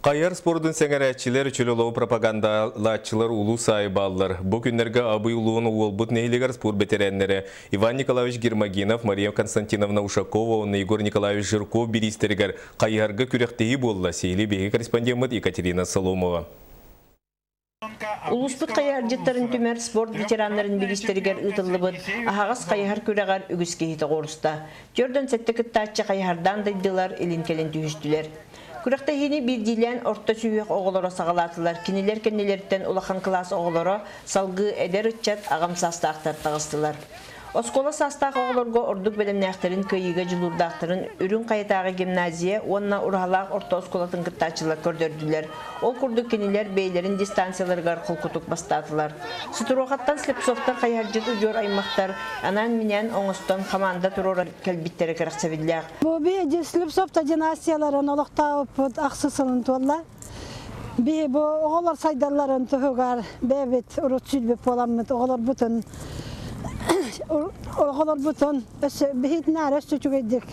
Хайыһар спордун сэҥэрээччилэр, чөл олоҕу пропагандалааччылар улуус аайы бааллар. Бу күннэргэ Абый улууһун Уолбут нэһилиэгэр спорт бэтэрээннэрэ Иван Николаевич Гермогенов, Мария Константиновна Ушакова уонна Егор Николаевич Жирков бириистэригэр хайыһарга күрэхтэһии буолла. Сиһилии биһиги корреспондеммыт Екатерина Соломова. Улууспут хайыһардьыттарын түмэр спорт ветераннарын бириистэригэр ыытыллыбыт аһаҕас хайыһар күрэҕэр үгүс киһи тоҕуоруста. 47 кыттааччы хайыһардаан дайдылар, илин-кэлин түһүстүлэр. Күрэхтэһиини биирдиилээн орто сүһүөх оҕолоро саҕалаатылар. Кинилэр кэннилэриттэн улахан кылаас оҕолоро, салгыы эдэр ыччат, аҕам саастаахтар таҕыстылар. Оскуола саастаах оҕолорго ордук бэлэмнээхтэрин, кыайыыга дьулуурдаахтарын Үрүҥ Хайатааҕы гимназия уонна Ураһалаах орто оскуолатын кыттааччылар көрдөрдүлэр. Ол курдук кинилэр бэйэлэрин дистанцияларыгар холкутук бастаатылар. Сутуруохаттан Слепцовтар хайыһардьыт удьуор аймахтар анаан-минээн оҥостон хамаанда туруорар кэлбиттэрэ кэрэхсэбиллээх. Бу биһиги Слепцовтар династияларын олохтообуппут ахсыс сылын туолла. Биһи бу оҕолор сайдалларын туһугар бэйэбит урут сүүрбүт буоламмыт оҕолорбутун оҕолорбутун өссө биһитинээр өссө үчүгэйдик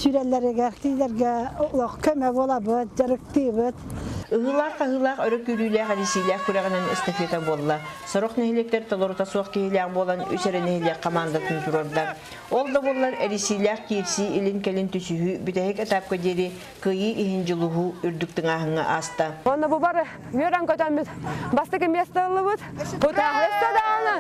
сүүрэллэригэр кинилэргэ олох көмө буолабыт, дьарыктыыбыт. Ыһыылаах-хаһыылаах өрө күүрүүлээх эрийсиилээх күрэҕинэн эстафета буолла. Сорох нэһилиэктэр толорута суох киһилээх буолан үс эрэ нэһилиэк хамаандатын туруорда. Ол да буоллар эрийсиилээх киирсии илин-кэлин түсүһүү бүтэһик этапка диэри Кыайыы иһин дьулуһуу үрдүк тыҥааһыҥҥа ааста. Уонна бу бары үөрэн көтөммүт бастакы миэстэ ыллыбыт. Өссө даҕаны,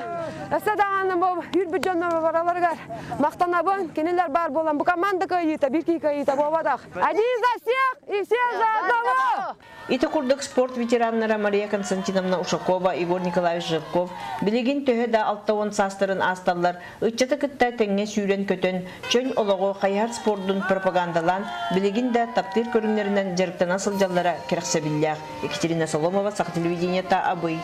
өссө даҕаны бу үүрбүт дьоннор бараларыгар махтанабын. Кинилэр баар буолан бу команда кыайыыта, биир киһи кыайыыта буолбатах. Один за всех и все за одного! Ити курдук спорт ветераннара Мария Константиновна Ушакова, Егор Николаевич Жирков билигин төһө да 60 саастарын аасталлар, ыччаты кытта тэҥҥэ сүүрэн-көтөн, чөл олоҕу хайыһар спордун пропагандалаан, билигин да таптыыр көрүҥнэринэн дьарыктана сылдьаллара кэрэхсэбиллээх. Екатерина Соломова, Саха телевидениета, Абый.